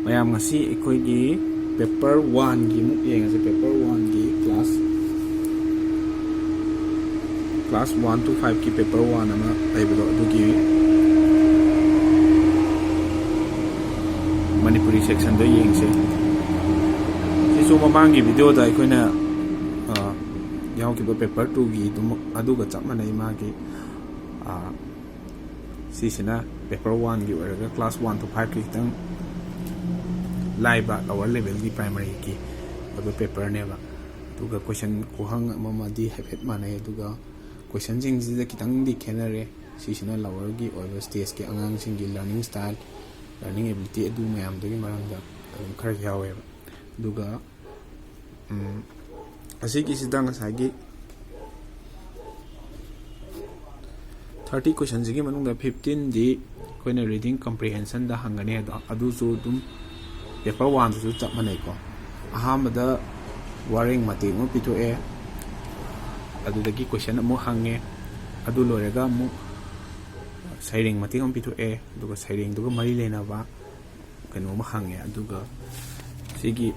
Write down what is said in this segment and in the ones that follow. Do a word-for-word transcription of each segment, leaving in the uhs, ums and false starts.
ꯃꯌꯥꯝ, ꯉꯁꯤ ꯑꯩꯈꯣꯏꯒꯤ paper one ꯒꯤ ꯑꯃꯨꯛ ꯌꯦꯡꯉꯁꯦ꯫ Paper one ꯒꯤ class class one to five ꯀꯤ paper one ꯑꯃ ꯂꯩꯕꯗꯣ, ꯑꯗꯨꯒꯤ Manipuri section ꯗꯣ ꯌꯦꯡꯁꯦ꯫ ꯁꯤꯁꯨ ꯃꯃꯥꯡꯒꯤ video ꯗ ꯑꯩꯈꯣꯏꯅ ꯑ, ꯌꯥꯎꯈꯤꯕ paper two ꯒꯤ ꯑꯗꯨꯃꯛ, ꯑꯗꯨꯒ ꯆꯞ ꯃꯥꯟꯅꯩ꯫ ꯃꯥꯒꯤ ꯑ, ꯁꯤꯁꯤꯅ paper one ꯒꯤ ꯑꯣꯏꯔꯒ class one to five ꯀꯤ ꯈꯤꯇꯪ ꯂꯥꯏꯕ, lower level ꯒꯤ primary ꯒꯤ ꯑꯣꯏꯕ paper ꯅꯦꯕ꯫ ꯑꯗꯨꯒ question ꯈꯨꯍꯪ ꯑꯃꯃꯗꯤ ꯍꯥꯏꯐꯦꯠ ꯃꯥꯟꯅꯩ, ꯑꯗꯨꯒ question ꯁꯤꯡꯁꯤꯗ ꯈꯤꯇꯪꯗꯤ ꯈꯦꯠꯅꯔꯦ꯫ ꯁꯤꯁꯤꯅ lower ꯒꯤ ꯑꯣꯏꯕ stage ꯀꯤ ꯑꯉꯥꯡꯁꯤꯡꯒꯤ learning style, learning ability, ꯑꯗꯨ ꯃꯌꯥꯝꯗꯨꯒꯤ ꯃꯔꯝꯗ ꯑꯗꯨꯝ ꯈꯔ ꯌꯥꯎꯋꯦꯕ꯫ ꯑꯗꯨꯒ ꯎꯝ, ꯑꯁꯤꯒꯤꯁꯤꯗ ꯉꯁꯥꯏꯒꯤ thirty question ꯁꯤꯒꯤ ꯃꯅꯨꯡꯗ fifteen ꯗꯤ ꯑꯩꯈꯣꯏꯅ reading comprehension ꯗ ꯍꯪꯒꯅꯤ꯫ ꯑꯗꯣ ꯑꯗꯨꯁꯨ ꯑꯗꯨꯝ paper one ꯗꯁꯨ ꯆꯞ ꯃꯥꯟꯅꯩꯀꯣ꯫ ꯑꯍꯥꯟꯕꯗ ꯋꯥꯔꯦꯡ ꯃꯇꯦꯛ ꯑꯃ ꯄꯤꯊꯣꯛꯑꯦ, ꯑꯗꯨꯗꯒꯤ question ꯑꯃꯨꯛ ꯍꯪꯉꯦ, ꯑꯗꯨ ꯂꯣꯏꯔꯒ ꯑꯃꯨꯛ ꯁꯩꯔꯦꯡ ꯃꯇꯦꯛ ꯑꯃ ꯄꯤꯊꯣꯛꯑꯦ, ꯑꯗꯨꯒ ꯁꯩꯔꯦꯡꯗꯨꯒ ꯃꯔꯤ ꯂꯩꯅꯕ ꯀꯩꯅꯣ ꯑꯃ ꯍꯪꯉꯦ꯫ ꯑꯗꯨꯒ ꯁꯤꯒꯤ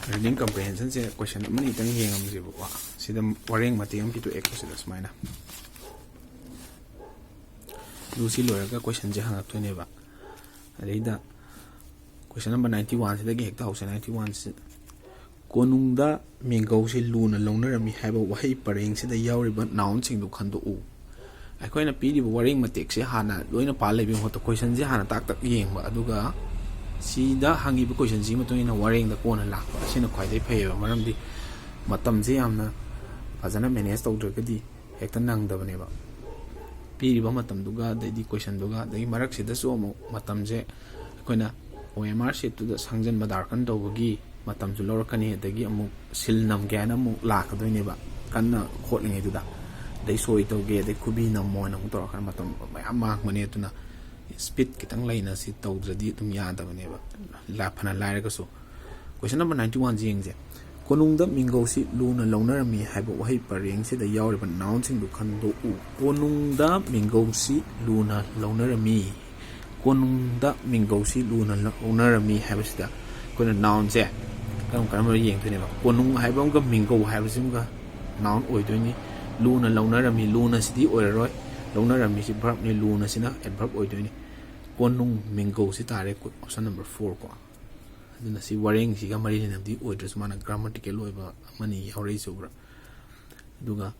reading comprehension ꯁꯦ question ꯑꯃꯅꯤꯇꯪ ꯌꯦꯡꯉꯝꯁꯦꯕꯀꯣ꯫ ꯁꯤꯗ ꯋꯥꯔꯦꯡ ꯃꯇꯦꯛ ꯑꯃ ꯄꯤꯊꯣꯛꯑꯦꯀꯣ ꯁꯤꯗ ꯁꯨꯃꯥꯏꯅ꯫ ꯑꯗꯨ ꯁꯤ ꯂꯣꯏꯔꯒ question ꯁꯦ ꯍꯪꯉꯛꯇꯣꯏꯅꯦꯕ꯫ ꯑꯗꯩꯗ question number ninety one ꯁꯤꯗꯒꯤ ꯍꯦꯛꯇ ꯍꯧꯁꯦ꯫ Ninety one ꯁꯤ, "ꯀꯣꯅꯨꯡꯗ ꯃꯤꯡꯒꯧꯁꯤ ꯂꯨꯅ ꯂꯧꯅꯔꯝꯃꯤ" ꯍꯥꯏꯕ ꯋꯥꯍꯩ ꯄꯔꯦꯡꯁꯤꯗ ꯌꯥꯎꯔꯤꯕ noun ꯁꯤꯡꯗꯨ ꯈꯟꯗꯣꯛꯎ꯫ ꯑꯩꯈꯣꯏꯅ ꯄꯤꯔꯤꯕ ꯋꯥꯔꯦꯡ ꯃꯇꯦꯛꯁꯦ ꯍꯥꯟꯅ ꯂꯣꯏꯅ ꯄꯥ ꯂꯩꯕꯒꯤ ꯃꯍꯨꯠꯇ question ꯁꯦ ꯍꯥꯟꯅ ꯇꯥꯛ ꯇꯥꯛ ꯌꯦꯡꯕ, ꯑꯗꯨꯒ ꯁꯤꯗ ꯍꯪꯉꯤꯕ question ꯁꯤꯒꯤ ꯃꯇꯨꯡ ꯏꯟꯅ ꯋꯥꯔꯦꯡꯗ ꯀꯣꯟꯅ ꯂꯥꯛꯄ, ꯑꯁꯤꯅ ꯈ꯭ꯋꯥꯏꯗꯒꯤ ꯐꯩꯌꯦꯕ꯫ ꯃꯔꯝꯗꯤ ꯃꯇꯝꯁꯦ ꯌꯥꯝꯅ ꯐꯖꯅ manage ꯇꯧꯗ꯭ꯔꯒꯗꯤ ꯍꯦꯛꯇ ꯅꯪꯗꯕꯅꯦꯕ꯫ ꯄꯤꯔꯤꯕ ꯃꯇꯝꯗꯨꯒ, ꯑꯗꯩꯗꯤ question ꯗꯨꯒ, ꯑꯗꯒꯤ ꯃꯔꯛꯁꯤꯗꯁꯨ ꯑꯃꯨꯛ ꯃꯇꯝꯁꯦ ꯑꯩꯈꯣꯏꯅ O M R sheet ꯇꯨꯗ ꯁꯪꯖꯟꯕ ꯗꯥꯔꯀꯟ ꯇꯧꯕꯒꯤ ꯃꯇꯝꯁꯨ ꯂꯧꯔꯛꯀꯅꯤ, ꯑꯗꯒꯤ ꯑꯃꯨꯛ seal ꯅꯝꯒꯦ ꯍꯥꯏꯅ ꯑꯃꯨꯛ ꯂꯥꯛꯀꯗꯣꯏꯅꯦꯕ ꯀꯟꯅ ꯈꯣꯠꯂꯤꯉꯩꯗꯨꯗ꯫ ꯑꯗꯩ ꯁꯣꯏ ꯇꯧꯒꯦ, ꯑꯗꯩ ꯈꯨꯕꯤ ꯅꯝꯃꯣ ꯍꯥꯏꯅ ꯑꯃꯨꯛ ꯇꯧꯔꯛꯀꯅꯤ꯫ ꯃꯇꯝ ꯃꯌꯥꯝ ꯃꯥꯡꯕꯅꯦ꯫ ꯑꯗꯨꯅ speed ꯈꯤꯇꯪ ꯂꯩꯅ ꯁꯤ ꯇꯧꯗ꯭ꯔꯗꯤ ꯑꯗꯨꯝ ꯌꯥꯗꯕꯅꯦꯕ, ꯂꯥ-, ꯐꯅ ꯂꯥꯏꯔꯒꯁꯨ꯫ Question number ninety one ꯁꯤ ꯌꯦꯡꯁꯦ꯫ "ꯀꯣꯅꯨꯡꯗ ꯃꯤꯡꯒꯧꯁꯤ ꯂꯨꯅ ꯂꯧꯅꯔꯝꯃꯤ" ꯍꯥꯏꯕ ꯋꯥꯍꯩ ꯄꯔꯦꯡꯁꯤꯗ ꯌꯥꯎꯔꯤꯕ noun ꯁꯤꯡꯗꯨ ꯈꯟꯗꯣꯛꯎ꯫ ꯀꯣꯅꯨꯡꯗ ꯃꯤꯡꯒꯧꯁꯤ ꯂꯨꯅ ꯂꯧꯅꯔꯝꯃꯤ꯫ ꯀꯣꯅꯨꯡꯗ ꯃꯤꯡꯒꯧꯁꯤ ꯂꯨꯅ ꯂꯧꯅꯔꯝꯃꯤ ꯍꯥꯏꯕꯁꯤꯗ ꯑꯩꯈꯣꯏꯅ ꯅꯥꯎꯟꯁꯦ ꯀꯔꯝ ꯀꯔꯝꯕ ꯌꯦꯡꯗꯣꯏꯅꯦꯕ? ꯀꯣꯅꯨꯡ ꯍꯥꯏꯕ ꯑꯃꯒ ꯃꯤꯡꯒꯧ ꯍꯥꯏꯕꯁꯤꯃꯒ ꯅꯥꯎꯟ ꯑꯣꯏꯗꯣꯏꯅꯤ꯫ ꯂꯨꯅ ꯂꯧꯅꯔꯝꯃꯤ, ꯂꯨꯅꯁꯤꯗꯤ ꯑꯣꯏꯔꯔꯣꯏ, ꯂꯧꯅꯔꯝꯃꯤꯁꯤ ꯚꯔꯕꯅꯤ, ꯂꯨꯅꯁꯤꯅ ꯑꯦꯗꯚꯔꯕ ꯑꯣꯏꯗꯣꯏꯅꯤ꯫ ꯀꯣꯅꯨꯡ ꯃꯤꯡꯒꯧꯁꯤ ꯇꯥꯔꯦ, ꯑꯣꯞꯁꯟ ꯅꯝꯕꯔ ꯐꯣꯔ ꯀꯣ꯫ ꯑꯗꯨꯅ ꯁꯤ ꯋꯥꯔꯦꯡꯁꯤꯒ ꯃꯔꯤ ꯂꯩꯅꯕꯗꯤ ꯑꯣꯏꯗ꯭ꯔꯁꯨ ꯃꯥꯅ ꯒ꯭ꯔꯥꯃꯔꯇꯤꯀꯦꯜ ꯑꯣꯏꯕ ꯑꯃꯅꯤ ꯌꯥꯎꯔꯛꯏꯁꯦ, ꯎꯕ꯭ꯔꯥ? ꯑꯗꯨꯒ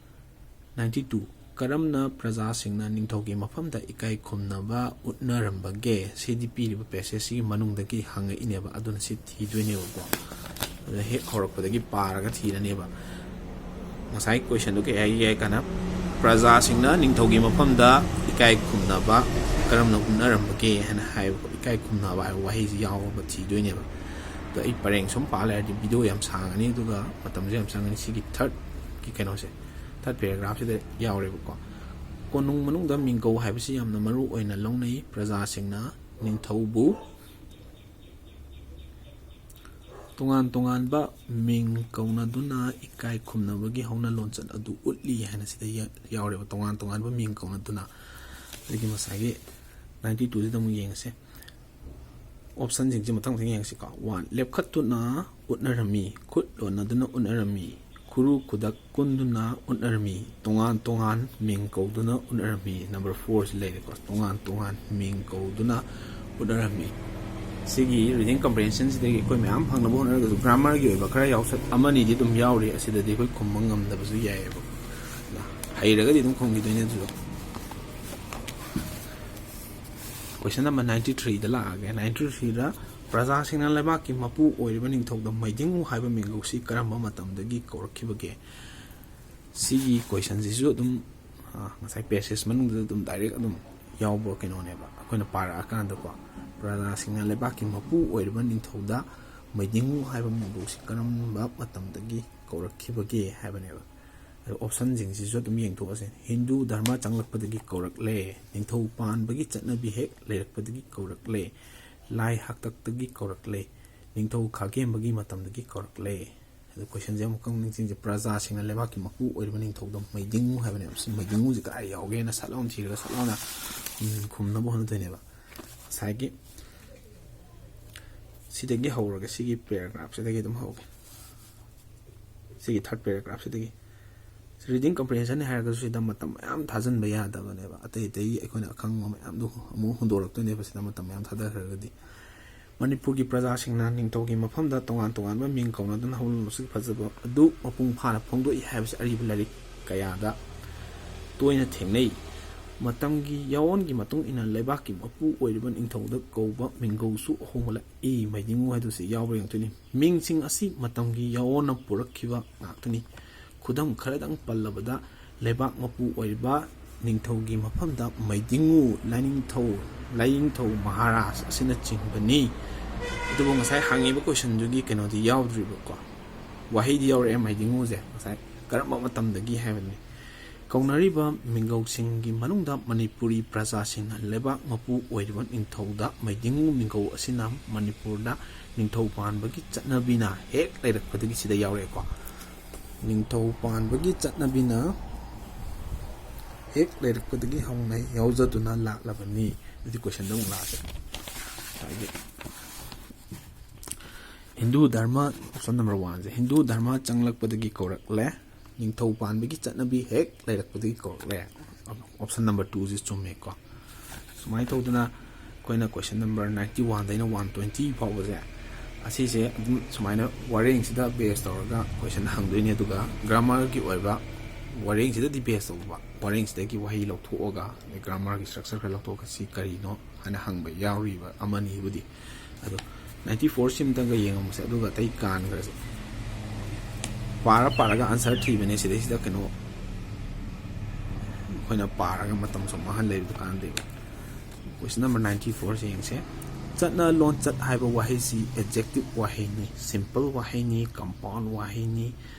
ꯅꯥꯏꯟꯇꯤ ꯇꯨ, ꯀꯔꯝꯅ ꯄ꯭ꯔꯖꯥꯁꯤꯡꯅ ꯅꯤꯡꯊꯧꯒꯤ ꯃꯐꯝꯗ ꯏꯀꯥꯏ ꯈꯨꯝꯅꯕ ꯎꯠꯅꯔꯝꯕꯒꯦ? ꯁꯤꯗꯤ ꯄꯤꯔꯤꯕ ꯄꯦꯁꯦꯖꯁꯤꯒꯤ ꯃꯅꯨꯡꯗꯒꯤ ꯍꯪꯉꯛꯏꯅꯦꯕ, ꯑꯗꯨꯅ ꯁꯤ ꯊꯤꯗꯣꯏꯅꯦꯕꯀꯣ꯫ ꯑꯗꯨꯅ ꯍꯦꯛ ꯍꯧꯔꯛꯄꯗꯒꯤ ꯄꯥꯔꯒ ꯊꯤꯔꯅꯦꯕ꯫ ꯉꯁꯥꯏ ꯀꯣꯏꯁꯟꯗꯣ ꯀꯩ ꯍꯥꯏꯒꯦ ꯍꯥꯏ ꯀꯥꯟꯗ, ꯄ꯭ꯔꯖꯥꯁꯤꯡꯅ ꯅꯤꯡꯊꯧꯒꯤ ꯃꯐꯝꯗ ꯏꯀꯥꯏ ꯈꯨꯝꯅꯕ ꯀꯔꯝꯅ ꯎꯠꯅꯔꯝꯕꯒꯦ ꯍꯥꯏꯅ ꯍꯥꯏꯕꯀꯣ꯫ ꯏꯀꯥꯏ ꯈꯨꯝꯅꯕ ꯍꯥꯏꯕ ꯋꯥꯍꯩꯁꯤ ꯌꯥꯎꯔꯕ ꯊꯤꯗꯣꯏꯅꯦꯕ꯫ ꯑꯗꯣ ꯑꯩ ꯄꯔꯦꯡ ꯁꯨꯝ ꯄꯥ ꯂꯩꯔꯗꯤ ꯚꯤꯗꯤꯑꯣ ꯌꯥꯝ ꯁꯥꯡꯉꯅꯤ, ꯑꯗꯨꯒ ꯃꯇꯝꯁꯨ ꯌꯥꯝ ꯆꯪꯉꯅꯤ꯫ ꯁꯤꯒꯤ ꯊꯥꯔꯠꯀꯤ ꯀꯩꯅꯣꯁꯦ, ꯊꯥꯔꯠ ꯄꯦꯔꯥꯒ꯭ꯔꯥꯐꯁꯤꯗ ꯌꯥꯎꯔꯦꯕꯀꯣ꯫ ꯀꯣꯅꯨꯡ ꯃꯅꯨꯡꯗ ꯃꯤꯡꯒꯧ ꯍꯥꯏꯕꯁꯤ ꯌꯥꯝꯅ ꯃꯔꯨ ꯑꯣꯏꯅ ꯂꯧꯅꯩ꯫ ꯄ꯭ꯔꯖꯥꯁꯤꯡꯅ ꯅꯤꯡꯊꯧꯕꯨ ꯇꯣꯉꯥꯟ ꯇꯣꯉꯥꯟꯕ ꯃꯤꯡ ꯀꯧꯅꯗꯨꯅ ꯏꯀꯥꯏ ꯈꯨꯝꯅꯕꯒꯤ ꯍꯧꯅ ꯂꯣꯟꯆꯠ ꯑꯗꯨ ꯎꯠꯂꯤ ꯍꯥꯏꯅ ꯁꯤꯗ ꯌꯦ-, ꯌꯥꯎꯔꯦꯕ, ꯇꯣꯉꯥꯟ ꯇꯣꯉꯥꯟꯕ ꯃꯤꯡ ꯀꯧꯅꯗꯨꯅ꯫ ꯑꯗꯒꯤ ꯉꯁꯥꯏꯒꯤ ꯅꯥꯏꯟꯇꯤ ꯇꯨꯁꯤꯗ ꯑꯃꯨꯛ ꯌꯦꯡꯉꯁꯦ꯫ ꯑꯣꯞꯁꯟꯁꯤꯡꯁꯦ ꯃꯊꯪ ꯃꯊꯪ ꯌꯦꯡꯉꯁꯤꯀꯣ꯫ ꯋꯥꯟ, ꯂꯦꯞꯈꯠꯇꯨꯅ ꯎꯠꯅꯔꯝꯃꯤ, ꯈꯨꯠ ꯂꯣꯟꯅꯗꯨꯅ ꯎꯠꯅꯔꯝꯃꯤ, ꯈꯨꯔꯨ ꯈꯨꯗꯛ ꯀꯨꯟꯗꯨꯅ ꯎꯠꯅꯔꯝꯃꯤ, ꯇꯣꯉꯥꯟ ꯇꯣꯉꯥꯟ ꯃꯤꯡ ꯀꯧꯗꯨꯅ ꯎꯠꯅꯔꯝꯃꯤ꯫ ꯅꯝꯕꯔ ꯐꯣꯔꯁꯤ ꯂꯩꯔꯦꯀꯣ, ꯇꯣꯉꯥꯟ ꯇꯣꯉꯥꯟ ꯃꯤꯡ ꯀꯧꯗꯨꯅ ꯎꯠꯅꯔꯝꯃꯤ꯫ ꯁꯤꯒꯤ ꯔꯤꯗꯤꯡ ꯀꯝꯄ꯭ꯔꯤꯍꯦꯟꯁꯟꯁꯤꯗꯒꯤ ꯑꯩꯈꯣꯏ ꯃꯌꯥꯝ ꯐꯪꯅꯕ ꯍꯣꯠꯅꯔꯒꯁꯨ ꯒ꯭ꯔꯥꯃꯔꯒꯤ ꯑꯣꯏꯕ ꯈꯔ ꯌꯥꯎꯁ-, ꯑꯃꯅꯤꯗꯤ ꯑꯗꯨꯝ ꯌꯥꯎꯔꯤ, ꯑꯁꯤꯗꯗꯤ ꯑꯩꯈꯣꯏ ꯈꯨꯝꯕ ꯉꯝꯗꯕꯁꯨ ꯌꯥꯏꯑꯕ꯫ ꯍꯩꯔꯒꯗꯤ ꯑꯗꯨꯝ ꯈꯨꯝꯈꯤꯗꯣꯏꯅꯦ ꯑꯗꯨꯁꯨ꯫ ꯀꯣꯏꯁꯟ ꯅꯝꯕꯔ ꯅꯥꯏꯟꯇꯤ ꯊ꯭ꯔꯤꯗ ꯂꯥꯛꯑꯒꯦ꯫ ꯅꯥꯏꯟꯇꯤ ꯊ꯭ꯔꯤꯗ ꯄ꯭ꯔꯖꯥꯁꯤꯡꯅ ꯂꯩꯕꯥꯛꯀꯤ ꯃꯄꯨ ꯑꯣꯏꯔꯤꯕ ꯅꯤꯡꯊꯧꯗ ꯃꯩꯗꯤꯡꯉꯨ ꯍꯥꯏꯕ ꯃꯤꯡꯒꯧꯁꯤ ꯀꯔꯝꯕ ꯃꯇꯝꯗꯒꯤ ꯀꯧꯔꯛꯈꯤꯕꯒꯦ? ꯁꯤꯒꯤ ꯀꯣꯏꯁꯟꯁꯤꯁꯨ ꯑꯗꯨꯝ, ꯑ, ꯉꯁꯥꯏ ꯄꯦꯁꯦꯖ ꯃꯅꯨꯡꯗ ꯑꯗꯨꯝ ꯗꯥꯏꯔꯦꯛ ꯑꯗꯨꯝ ꯌꯥꯎꯕ ꯀꯩꯅꯣꯅꯦꯕ꯫ ꯑꯩꯈꯣꯏꯅ ꯄꯥꯔꯛꯑꯀꯥꯟꯗꯀꯣ, ꯄ꯭ꯔꯖꯥꯁꯤꯡꯅ ꯂꯩꯕꯥꯛꯀꯤ ꯃꯄꯨ ꯑꯣꯏꯔꯤꯕ ꯅꯤꯡꯊꯧꯗ ꯃꯩꯗꯤꯡꯉꯨ ꯍꯥꯏꯕ ꯃꯤꯡꯒꯧꯁꯤ ꯀꯔꯝꯕ ꯃꯇꯝꯗꯒꯤ ꯀꯧꯔꯛꯈꯤꯕꯒꯦ ꯍꯥꯏꯕꯅꯦꯕ꯫ ꯑꯗꯣ ꯑꯣꯞꯁꯟꯁꯤꯡꯁꯤꯁꯨ ꯑꯗꯨꯝ ꯌꯦꯡꯊꯣꯛꯑꯁꯦ꯫ ꯍꯤꯟꯗꯨ ꯙꯔꯃ ꯆꯪꯂꯛꯄꯗꯒꯤ ꯀꯧꯔꯛꯂꯦ, ꯅꯤꯡꯊꯧ ꯄꯥꯟꯕꯒꯤ ꯆꯠꯅꯕꯤ ꯍꯦꯛ ꯂꯩꯔꯛꯄꯗꯒꯤ ꯀꯧꯔꯛꯂꯦ, ꯂꯥꯏ ꯍꯥꯛꯇꯛꯇꯒꯤ ꯀꯧꯔꯛꯂꯦ, ꯅꯤꯡꯊꯧ ꯈꯥꯒꯦꯝꯕꯒꯤ ꯃꯇꯝꯗꯒꯤ ꯀꯧꯔꯛꯂꯦ꯫ ꯑꯗꯣ ꯀꯣꯏꯁꯟꯁꯦ ꯑꯃꯨꯛꯀ ꯅꯤꯡꯁꯤꯡꯁꯦ, ꯄ꯭ꯔꯖꯥꯁꯤꯡꯅ ꯂꯩꯕꯥꯛꯀꯤ ꯃꯄꯨ ꯑꯣꯏꯔꯤꯕ ꯅꯤꯡꯊꯧꯗ ꯃꯩꯗꯤꯡꯉꯨ ꯍꯥꯏꯕꯅꯦꯕ꯫ ꯁꯤ ꯃꯩꯗꯤꯡꯉꯨꯁꯦ ꯀꯗꯥꯏ ꯌꯥꯎꯒꯦꯅ ꯁꯠ ꯂꯥꯎꯅ ꯊꯤꯔꯒ ꯁꯠ ꯂꯥꯎꯅ, ꯎꯝ, ꯈꯨꯝꯅꯕ ꯍꯣꯠꯅꯗꯣꯏꯅꯦꯕ꯫ ꯉꯁꯥꯏꯒꯤ ꯁꯤꯗꯒꯤ ꯍꯧꯔꯒ ꯁꯤꯒꯤ paragraph ꯁꯤꯗꯒꯤ ꯑꯗꯨꯝ ꯍꯧꯒꯦ꯫ ꯁꯤꯒꯤ third paragraph ꯁꯤꯗꯒꯤ꯫ Reading comprehension ꯅꯤ ꯍꯥꯏꯔꯒꯁꯨ ꯁꯤꯗ ꯃꯇꯝ ꯃꯌꯥꯝ ꯊꯥꯖꯤꯟꯕ ꯌꯥꯗꯕꯅꯦꯕ꯫ ꯑꯇꯩ ꯑꯇꯩ ꯑꯩꯈꯣꯏꯅ ꯑꯈꯪꯕ ꯃꯌꯥꯝꯗꯨ ꯑꯃꯨꯛ ꯍꯨꯟꯗꯣꯔꯛꯇꯣꯏꯅꯦꯕ ꯁꯤꯗ ꯃꯇꯝ ꯃꯌꯥꯝ ꯊꯥꯗꯈ꯭ꯔꯒꯗꯤ꯫ ꯃꯅꯤꯄꯨꯔꯒꯤ ꯄ꯭ꯔꯖꯥꯁꯤꯡꯅ ꯅꯤꯡꯊꯧꯒꯤ ꯃꯐꯝꯗ ꯇꯣꯉꯥꯟ ꯇꯣꯉꯥꯟꯕ ꯃꯤꯡ ꯀꯧꯅꯗꯨꯅ ꯍꯧꯅ ꯂꯣꯟꯆꯠ ꯐꯖꯕ ꯑꯗꯨ ꯃꯄꯨꯡ ꯐꯥꯅ ꯐꯣꯡꯗꯣꯛꯏ ꯍꯥꯏꯕꯁꯤ ꯑꯔꯤꯕ ꯂꯥꯏꯔꯤꯛ ꯀꯌꯥꯗ ꯇꯣꯏꯅ ꯊꯦꯡꯅꯩ꯫ ꯃꯇꯝꯒꯤ ꯌꯥꯑꯣꯟꯒꯤ ꯃꯇꯨꯡ ꯏꯟꯅ ꯂꯩꯕꯥꯛꯀꯤ ꯃꯄꯨ ꯑꯣꯏꯔꯤꯕ ꯅꯤꯡꯊꯧꯗ ꯀꯧꯕ ꯃꯤꯡꯒꯧꯁꯨ ꯑꯍꯣꯡꯕ ꯂꯥꯛꯏ꯫ ꯃꯩꯗꯤꯡꯉꯨ ꯍꯥꯏꯗꯨꯁꯨ ꯌꯥꯎꯕ꯭ꯔꯥ ꯌꯦꯡꯗꯣꯏꯅꯤ꯫ ꯃꯤꯡꯁꯤꯡ ꯑꯁꯤ ꯃꯇꯝꯒꯤ ꯌꯥꯑꯣꯟꯅ ꯄꯨꯔꯛꯈꯤꯕ ꯉꯥꯛꯇꯅꯤ꯫ ꯈꯨꯗꯝ ꯈꯔꯗꯪ ꯄꯜꯂꯕꯗ, ꯂꯩꯕꯥꯛ ꯃꯄꯨ ꯑꯣꯏꯔꯤꯕ ꯅꯤꯡꯊꯧꯒꯤ ꯃꯐꯝꯗ ꯃꯩꯗꯤꯡꯉꯨ, ꯂꯥꯏꯅꯤꯡꯊꯧ, ꯂꯥꯏꯅꯤꯡꯊꯧ ꯃꯍꯥꯔꯥꯖ ꯑꯁꯤꯅꯆꯤꯡꯕꯅꯤ꯫ ꯑꯗꯨꯕꯨ ꯉꯁꯥꯏ ꯍꯪꯉꯤꯕ question ꯗꯨꯒꯤ ꯀꯩꯅꯣꯗꯤ ꯌꯥꯎꯗ꯭ꯔꯤꯕꯀꯣ, ꯋꯥꯍꯩꯗꯤ ꯌꯥꯎꯔꯛꯑꯦ ꯃꯩꯗꯤꯡꯉꯨꯁꯦ꯫ ꯉꯁꯥꯏ ꯀꯔꯝꯕ ꯃꯇꯝꯗꯒꯤ ꯍꯥꯏꯕꯅꯤ꯫ ꯀꯧꯅꯔꯤꯕ ꯃꯤꯡꯒꯧꯁꯤꯡꯒꯤ ꯃꯅꯨꯡꯗ ꯃꯅꯤꯄꯨꯔꯤ ꯄ꯭ꯔꯖꯥꯁꯤꯡꯅ ꯂꯩꯕꯥꯛ ꯃꯄꯨ ꯑꯣꯏꯔꯤꯕ ꯅꯤꯡꯊꯧꯗ ꯃꯩꯗꯤꯡꯉꯨ ꯃꯤꯡꯒꯧ ꯑꯁꯤꯅ ꯃꯅꯤꯄꯨꯔꯗ ꯅꯤꯡꯊꯧ ꯄꯥꯟꯕꯒꯤ ꯆꯠꯅꯕꯤꯅ ꯍꯦꯛ ꯂꯩꯔꯛꯄꯗꯒꯤ, ꯁꯤꯗ ꯌꯥꯎꯔꯛꯑꯦꯀꯣ, ꯅꯤꯡꯊꯧ ꯄꯥꯟꯕꯒꯤ ꯆꯠꯅꯕꯤꯅ ꯍꯦꯛ ꯂꯩꯔꯛꯄꯗꯒꯤ ꯍꯧꯅ ꯌꯥꯎꯖꯗꯨꯅ ꯂꯥꯛꯂꯕꯅꯤ꯫ ꯑꯗꯨꯗꯤ question ꯗ ꯑꯃꯨꯛ ꯂꯥꯛꯑꯁꯦ꯫ ꯉꯁꯥꯏꯒꯤ ꯍꯤꯟꯗꯨ ꯙꯔꯃ, option number one ꯁꯦ, ꯍꯤꯟꯗꯨ ꯙꯔꯃ ꯆꯪꯂꯛꯄꯗꯒꯤ ꯀꯧꯔꯛꯂꯦ, ꯅꯤꯡꯊꯧ ꯄꯥꯟꯕꯒꯤ ꯆꯠꯅꯕꯤ ꯍꯦꯛ ꯂꯩꯔꯛꯄꯗꯒꯤ ꯀꯧꯔꯛꯂꯦ꯫ Option number two ꯁꯦ ꯆꯨꯝꯃꯦꯀꯣ꯫ ꯁꯨꯃꯥꯏꯅ ꯇꯧꯗꯅ ꯑꯩꯈꯣꯏꯅ question number ninety one ꯗꯩꯅ one twenty ꯐꯥꯎꯕꯁꯦ, ꯑꯁꯤꯁꯦ ꯑꯗꯨꯝ ꯁꯨꯃꯥꯏꯅ ꯋꯥꯔꯦꯡꯁꯤꯗ base ꯇꯧꯔꯒ question ꯍꯪꯗꯣꯏꯅꯤ꯫ ꯑꯗꯨꯒ grammar ꯒꯤ ꯑꯣꯏꯕ ꯋꯥꯔꯦꯡꯁꯤꯗꯗꯤ base ꯇꯧꯕ, ꯋꯥꯔꯦꯡꯁꯤꯗꯒꯤ ꯋꯥꯍꯩ ꯂꯧꯊꯣꯛꯑꯒ, ꯑꯗꯩ grammar ꯒꯤ structure ꯈꯔ ꯂꯧꯊꯣꯛꯑꯒ ꯁꯤ ꯀꯔꯤꯅꯣ ꯍꯥꯏꯅ ꯍꯪꯕ ꯌꯥꯎꯔꯤꯕ ꯑꯃꯅꯤꯕꯨꯗꯤ꯫ ꯑꯗꯣ ninety four ꯁꯤꯝꯇꯪꯒ ꯌꯦꯡꯉꯝꯃꯁꯦ, ꯑꯗꯨꯒ ꯑꯇꯩ ꯀꯥꯟꯈ꯭ꯔꯁꯦ꯫ ꯄꯥꯔ ꯄꯥꯔꯒ answer ꯊꯤꯕꯅꯦ, ꯁꯤꯗꯩꯁꯤꯗ ꯀꯩꯅꯣ ꯑꯩꯈꯣꯏꯅ ꯄꯥꯔꯒ ꯃꯇꯝ ꯁꯨꯝ ꯃꯥꯡꯍꯟ ꯂꯩꯕꯗꯣ ꯀꯥꯟꯅꯗꯦꯕ꯫ Question number ninety four ꯁꯦ ꯌꯦꯡꯁꯦ꯫ ꯆꯠꯅ ꯂꯣꯟꯆꯠ ꯍꯥꯏꯕ ꯋꯥꯍꯩꯁꯤ adjective ꯋꯥꯍꯩꯅꯤ, simple ꯋꯥꯍꯩꯅꯤ, compound ꯋꯥꯍꯩꯅꯤ,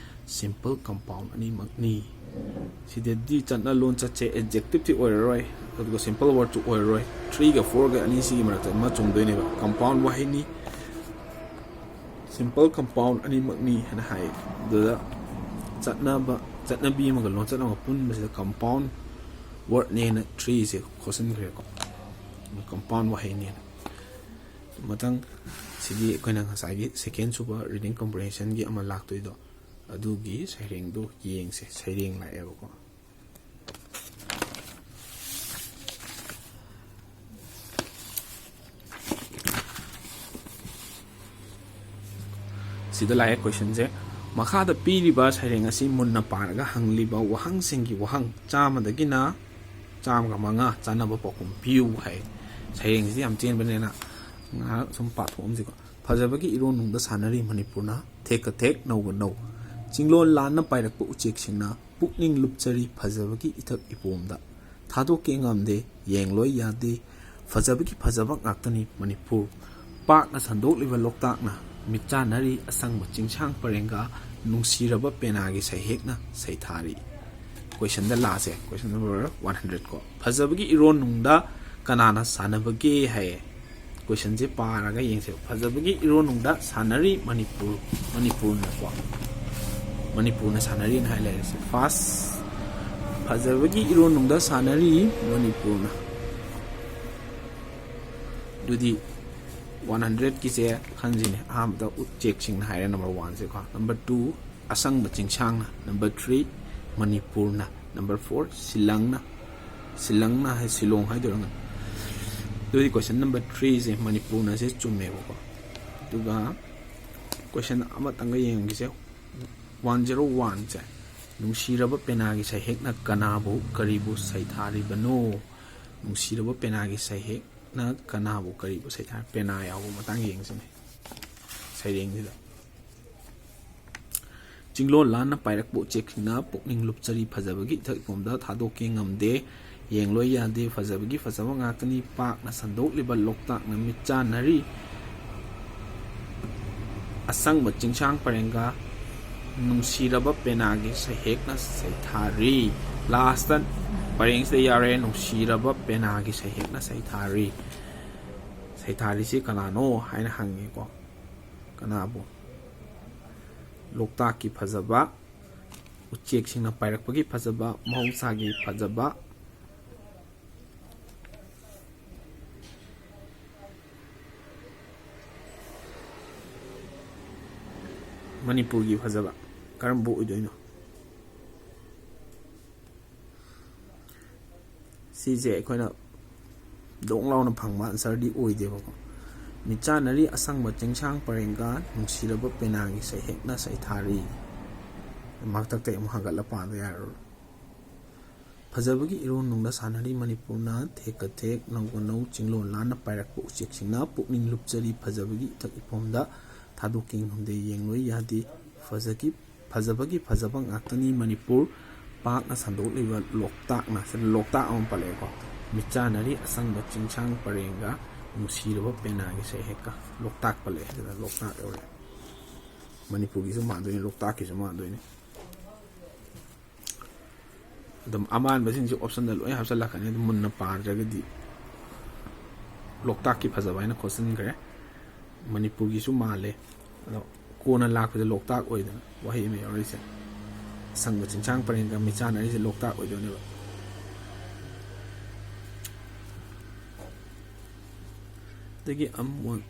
simple compound ꯑꯅꯤꯃꯛꯅꯤ꯫ ꯁꯤꯗꯗꯤ ꯆꯠꯅ ꯂꯣꯟꯆꯠꯁꯦ adjective ꯇꯤ ꯑꯣꯏꯔꯔꯣꯏ, ꯑꯗꯨꯒ simple word ꯁꯨ ꯑꯣꯏꯔꯔꯣꯏ꯫ Three ꯒ four ꯒ ꯑꯅꯤꯁꯤꯒꯤ ꯃꯔꯛꯇ ꯑꯃ ꯆꯨꯝꯗꯣꯏꯅꯦꯕ꯫ Compound ꯋꯥꯍꯩꯅꯤ, simple compound ꯑꯅꯤꯃꯛꯅꯤ ꯍꯥꯏꯅ ꯍꯥꯏ꯫ ꯑꯗꯨꯗ ꯆꯠꯅꯕ, ꯆꯠꯅꯕꯤ ꯑꯃꯒ ꯂꯣꯟꯆꯠ ꯑꯃꯒ ꯄꯨꯟꯕꯁꯤꯗ compound word ꯅꯦꯅ three ꯁꯦ ꯈꯣꯠꯆꯤꯟꯈ꯭ꯔꯦꯀꯣ꯫ compound ꯋꯥꯍꯩꯅꯦꯅ꯫ ꯃꯊꯪ ꯁꯤꯒꯤ ꯑꯩꯈꯣꯏꯅ ꯉꯁꯥꯏꯒꯤ second ꯁꯨꯕ reading comprehensionꯒꯤ ꯑꯃ ꯂꯥꯛꯇꯣꯏꯗꯣ, ꯑꯗꯨꯒꯤ ꯁꯩꯔꯦꯡꯗꯣ ꯌꯦꯡꯁꯦ꯫ ꯁꯩꯔꯦꯡ ꯂꯥꯛꯑꯦꯕꯀꯣ꯫ ꯁꯤꯗ ꯂꯥꯛꯑꯦ questionꯁꯦ꯫ ꯃꯈꯥꯗ ꯄꯤꯔꯤꯕ ꯁꯩꯔꯦꯡ ꯑꯁꯤ ꯃꯨꯟꯅ ꯄꯥꯔꯒ ꯍꯪꯂꯤꯕ ꯋꯥꯍꯪꯁꯤꯡꯒꯤ ꯋꯥꯍꯪ ꯆꯥꯝꯃꯗꯒꯤꯅ ꯆꯥꯝꯃꯒ ꯃꯉꯥ ꯆꯥꯟꯅꯕ ꯄꯥꯎꯈꯨꯝ ꯄꯤꯌꯨ ꯍꯥꯏ꯫ ꯁꯩꯔꯦꯡꯁꯤꯗꯤ ꯌꯥꯝ ꯇꯦꯟꯕꯅꯤꯅ ꯉꯥꯏꯍꯥꯛ ꯁꯨꯝ ꯄꯥꯊꯣꯛꯑꯝꯁꯤꯀꯣ꯫ ꯐꯖꯕꯒꯤ ꯏꯔꯣꯟꯅꯨꯡꯗ ꯁꯥꯟꯅꯔꯤ ꯃꯅꯤꯄꯨꯔꯅ, ꯊꯦꯛꯀ ꯊꯦꯛ ꯅꯧꯒ ꯅꯧ꯫ ꯆꯤꯡꯂꯣꯟ ꯂꯥꯟꯅ ꯄꯥꯏꯔꯛꯄ ꯎꯆꯦꯛꯁꯤꯡꯅ ꯄꯨꯛꯅꯤꯡ ꯂꯨꯞꯆꯔꯤ ꯐꯖꯕꯒꯤ ꯏꯊꯛ ꯏꯄꯣꯝꯗ꯫ ꯊꯥꯗꯣꯛꯀꯦ ꯉꯝꯗꯦ, ꯌꯦꯡꯂꯣꯏ ꯌꯥꯗꯦ, ꯐꯖꯕꯒꯤ ꯐꯖꯕ ꯉꯥꯛꯇꯅꯤ ꯃꯅꯤꯄꯨꯔ꯫ ꯄꯥꯛꯅ ꯁꯟꯗꯣꯛꯂꯤꯕ ꯂꯣꯛꯇꯥꯛꯅ ꯃꯤꯠꯆꯥꯟꯅꯔꯤ ꯑꯁꯪꯕ ꯆꯤꯡꯁꯥꯡ ꯄꯔꯦꯡꯒ, ꯅꯨꯡꯁꯤꯔꯕ ꯄꯦꯅꯥꯒꯤ ꯁꯩꯍꯦꯛꯅ ꯁꯩꯊꯥꯔꯤ꯫ Questionꯗ ꯂꯥꯛꯑꯁꯦ, question number one hundred ꯀꯣ꯫ ꯐꯖꯕꯒꯤ ꯏꯔꯣꯟꯅꯨꯡꯗ ꯀꯅꯥꯅ ꯁꯥꯟꯅꯕꯒꯦ ꯍꯥꯏꯌꯦ꯫ Questionꯁꯦ ꯄꯥꯔꯒ ꯌꯦꯡꯁꯦ꯫ ꯐꯖꯕꯒꯤ ꯏꯔꯣꯟꯅꯨꯡꯗ ꯁꯥꯟꯅꯔꯤ ꯃꯅꯤꯄꯨꯔ, ꯃꯅꯤꯄꯨꯔꯅꯀꯣ꯫ ꯃꯅꯤꯄꯨꯔꯅ ꯁꯥꯟꯅꯔꯤꯅ ꯍꯥꯏ ꯂꯩꯔꯦ꯫ First, ꯐꯖꯕꯒꯤ ꯏꯔꯣꯟꯅꯨꯡꯗ ꯁꯥꯟꯅꯔꯤ ꯃꯅꯤꯄꯨꯔꯅ꯫ ꯑꯗꯨꯗꯤ one hundredꯀꯤꯁꯦ ꯈꯟꯁꯤꯅꯦ꯫ ꯑꯍꯥꯟꯕꯗ ꯎꯆꯦꯛꯁꯤꯡꯅ ꯍꯥꯏꯔꯦ number oneꯁꯦꯀꯣ꯫ Number two, ꯑꯁꯪꯕ ꯆꯤꯡꯁꯥꯡꯅ꯫ Number three, ꯃꯅꯤꯄꯨꯔꯅ꯫ Number four, ꯁꯤꯂꯪꯅ꯫ ꯁꯤꯂꯪꯅ ꯍꯥꯏ, ꯁꯤꯂꯣꯡ ꯍꯥꯏꯗꯣꯏꯔ ꯉꯥꯏ꯫ ꯑꯗꯨꯗꯤ question number threeꯁꯦ ꯃꯅꯤꯄꯨꯔꯅꯁꯦ ꯆꯨꯝꯃꯦꯕꯀꯣ꯫ ꯑꯗꯨꯒ question ꯑꯃꯇꯪꯒ ꯌꯦꯡꯈꯤꯁꯦ꯫ One zero oneꯁꯦ, ꯅꯨꯡꯁꯤꯔꯕ ꯄꯦꯅꯥꯒꯤ ꯁꯩꯍꯦꯛꯅ ꯀꯅꯥꯕꯨ ꯀꯔꯤꯕꯨ ꯁꯩꯊꯥꯔꯤꯕꯅꯣ? ꯅꯨꯡꯁꯤꯔꯕ ꯄꯦꯅꯥꯒꯤ ꯁꯩꯍꯦꯛꯅ ꯀꯅꯥꯕꯨ ꯀꯔꯤꯕꯨ ꯁꯩꯊꯥ-, ꯄꯦꯅꯥ ꯌꯥꯎꯕ ꯃꯇꯥꯡ ꯌꯦꯡꯁꯤꯅꯦ ꯁꯩꯔꯦꯡꯁꯤꯗ꯫ ꯆꯤꯡꯂꯣꯟ ꯂꯥꯟꯅ ꯄꯥꯏꯔꯛꯄ ꯎꯆꯦꯛꯁꯤꯡꯅ ꯄꯨꯛꯅꯤꯡ ꯂꯨꯞꯆꯔꯤ ꯐꯖꯕꯒꯤ ꯏꯊꯛ ꯏꯄꯣꯝꯗ, ꯊꯥꯗꯣꯛꯀꯦ ꯉꯝꯗꯦ, ꯌꯦꯡꯂꯣꯏ ꯌꯥꯗꯦ, ꯐꯖꯕꯒꯤ ꯐꯖꯕ ꯉꯥꯛꯇꯅꯤ, ꯄꯥꯛꯅ ꯁꯟꯗꯣꯛꯂꯤꯕ ꯂꯣꯛꯇꯥꯛꯅ ꯃꯤꯠꯆꯥꯟꯅꯔꯤ ꯑꯁꯪꯕ ꯆꯤꯡꯁꯥꯡ ꯄꯔꯦꯡꯒ, ꯅꯨꯡꯁꯤꯔꯕ ꯄꯦꯅꯥꯒꯤ ꯁꯩꯍꯦꯛꯅ ꯁꯩꯊꯥꯔꯤ꯫ Lastꯇ ꯄꯔꯦꯡꯁꯤꯗ ꯌꯥꯎꯔꯦ, ꯅꯨꯡꯁꯤꯔꯕ ꯄꯦꯅꯥꯒꯤ ꯁꯩꯍꯦꯛꯅ ꯁꯩꯊꯥꯔꯤ꯫ ꯁꯩꯊꯥꯔꯤꯁꯤ ꯀꯅꯥꯅꯣ ꯍꯥꯏꯅ ꯍꯪꯉꯤꯀꯣ꯫ ꯀꯅꯥꯕꯨ? ꯂꯣꯛꯇꯥꯛꯀꯤ ꯐꯖꯕ, ꯎꯆꯦꯛꯁꯤꯡꯅ ꯄꯥꯏꯔꯛꯄꯒꯤ ꯐꯖꯕ, ꯃꯍꯧꯁꯥꯒꯤ ꯐꯖꯕ, ꯃꯅꯤꯄꯨꯔꯒꯤ ꯐꯖꯕ ꯀꯔꯝꯕ ꯑꯣꯏꯗꯣꯏꯅꯣ? ꯁꯤꯁꯦ ꯑꯩꯈꯣꯏꯅ ꯗꯣꯡ ꯂꯥꯎꯅ ꯐꯪꯕ ꯑꯟꯁꯔꯗꯤ ꯑꯣꯏꯗꯦꯕꯀꯣ꯫ ꯃꯤꯠꯆꯥꯟꯅꯔꯤ ꯑꯁꯪꯕ ꯆꯤꯡꯁꯥꯡ ꯄꯔꯦꯡꯒ ꯅꯨꯡꯁꯤꯔꯕ ꯄꯦꯅꯥꯒꯤ ꯁꯩꯍꯦꯛꯅ ꯁꯩꯊꯥꯔꯤ꯫ ꯃꯊꯛꯇꯩ ꯑꯃꯨꯛ ꯍꯪꯒꯠꯂ ꯄꯥꯕ ꯌꯥꯔꯔꯣꯏ꯫ ꯐꯖꯕꯒꯤ ꯏꯔꯣꯟꯅꯨꯡꯗ ꯁꯥꯟꯅꯔꯤ ꯃꯅꯤꯄꯨꯔꯅ ꯊꯦꯛꯀ ꯊꯦꯛ ꯅꯧꯒ ꯅꯧ ꯆꯤꯡꯂꯣꯟ ꯂꯥꯟꯅ ꯄꯥꯏꯔꯛꯄ ꯎꯆꯦꯛꯁꯤꯡꯅ ꯄꯨꯛꯅꯤꯡ ꯂꯨꯞꯆꯔꯤ ꯐꯖꯕꯒꯤ ꯏꯊꯛ ꯏꯐꯣꯝꯗ ꯊꯥꯗꯣꯛꯀꯦ ꯈꯪꯗꯦ ꯌꯦꯡꯂꯣꯏ ꯌꯥꯗꯦ ꯐꯖꯒꯤ ꯐꯖꯕꯒꯤ ꯐꯖꯕ ꯉꯥꯛꯇꯅꯤ ꯃꯅꯤꯄꯨꯔ ꯄꯥꯛꯅ ꯁꯟꯗꯣꯛꯂꯤꯕ ꯂꯣꯛꯇꯥꯛꯅ ꯁꯤꯗ ꯂꯣꯛꯇꯥꯛ ꯑꯃ ꯄꯜꯂꯛꯑꯦꯀꯣ꯫ ꯃꯤꯠꯆꯥꯟꯅꯔꯤ ꯑꯁꯪꯕ ꯆꯤꯡꯁꯥꯡ ꯄꯔꯦꯡꯒ ꯅꯨꯡꯁꯤꯔꯕ ꯄꯦꯅꯥꯒꯤ ꯁꯩꯍꯦꯛꯀ ꯂꯣꯛꯇꯥꯛ ꯄꯜꯂꯛꯑꯦ ꯁꯤꯗ ꯂꯣꯛꯇꯥꯛ ꯌꯧꯔꯦ꯫ ꯃꯅꯤꯄꯨꯔꯒꯤꯁꯨ ꯃꯥꯟꯗꯣꯏꯅꯤ ꯂꯣꯛꯇꯥꯛꯀꯤꯁꯨ ꯃꯥꯟꯗꯣꯏꯅꯤ꯫ ꯑꯗꯨꯝ ꯑꯃꯥꯟꯕꯁꯤꯡꯁꯦ ꯑꯣꯞꯁꯟꯗ ꯂꯣꯏ ꯍꯥꯞꯆꯤꯜꯂꯛꯀꯅꯤ ꯑꯗꯨꯝ ꯃꯨꯟꯅ ꯄꯥꯗ꯭ꯔꯒꯗꯤ꯫ ꯂꯣꯛꯇꯥꯛꯀꯤ ꯐꯖꯕ ꯍꯥꯏꯅ ꯈꯣꯠꯆꯤꯟꯈ꯭ꯔꯦ꯫ ꯃꯅꯤꯄꯨꯔꯒꯤꯁꯨ ꯃꯥꯜꯂꯦ꯫ ꯑꯗꯣ ꯀꯣꯟꯅ ꯂꯥꯛꯄꯗ ꯂꯣꯛꯇꯥꯛ ꯑꯣꯏꯗꯅ ꯋꯥꯍꯩ ꯑꯃ ꯌꯥꯎꯔꯛꯏꯁꯦ꯫ ꯑꯁꯪꯕ ꯆꯤꯡꯁꯥꯡ ꯄꯔꯦꯡꯒ ꯃꯤꯠꯆꯥꯟꯅꯔꯤꯁꯦ ꯂꯣꯛꯇꯥꯛ ꯑꯣꯏꯗꯣꯏꯅꯦꯕ꯫ ꯑꯗꯒꯤ ꯑꯃꯨꯛ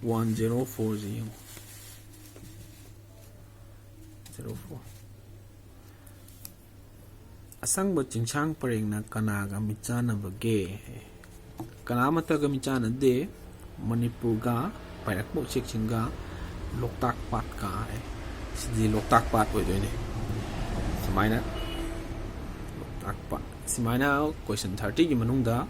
ꯋꯥꯟ ꯖꯦꯔꯣ ꯐꯣꯔꯁꯤ ꯌꯦꯡꯉꯨ꯫ Zero four. ꯑꯁꯪꯕ ꯆꯤꯡꯁꯥꯡ ꯄꯔꯦꯡꯅ ꯀꯅꯥꯒ ꯃꯤꯠꯆꯥꯟꯅꯕꯒꯦ? ꯀꯅꯥꯃꯠꯇꯒ ꯃꯤꯠꯆꯥꯟꯅꯗꯦ꯫ ꯃꯅꯤꯄꯨꯔꯒ ꯄꯥꯏꯔꯛꯄ ꯎꯆꯦꯛꯁꯤꯡꯒ ꯂꯣꯛꯇꯥꯛ ꯄꯥꯠꯀ ꯍꯥꯏ꯫ ꯁꯤꯗꯤ ꯂꯣꯛꯇꯥꯛ ꯄꯥꯠ ꯑꯣꯏꯗꯣꯏꯅꯦ꯫ ꯁꯨꯃꯥꯏꯅ ꯂꯣꯛꯇꯥꯛ ꯄꯥꯠ ꯁꯨꯃꯥꯏꯅ ꯀꯣꯏꯁꯟ ꯊꯥꯔꯇꯤꯒꯤ ꯃꯅꯨꯡꯗ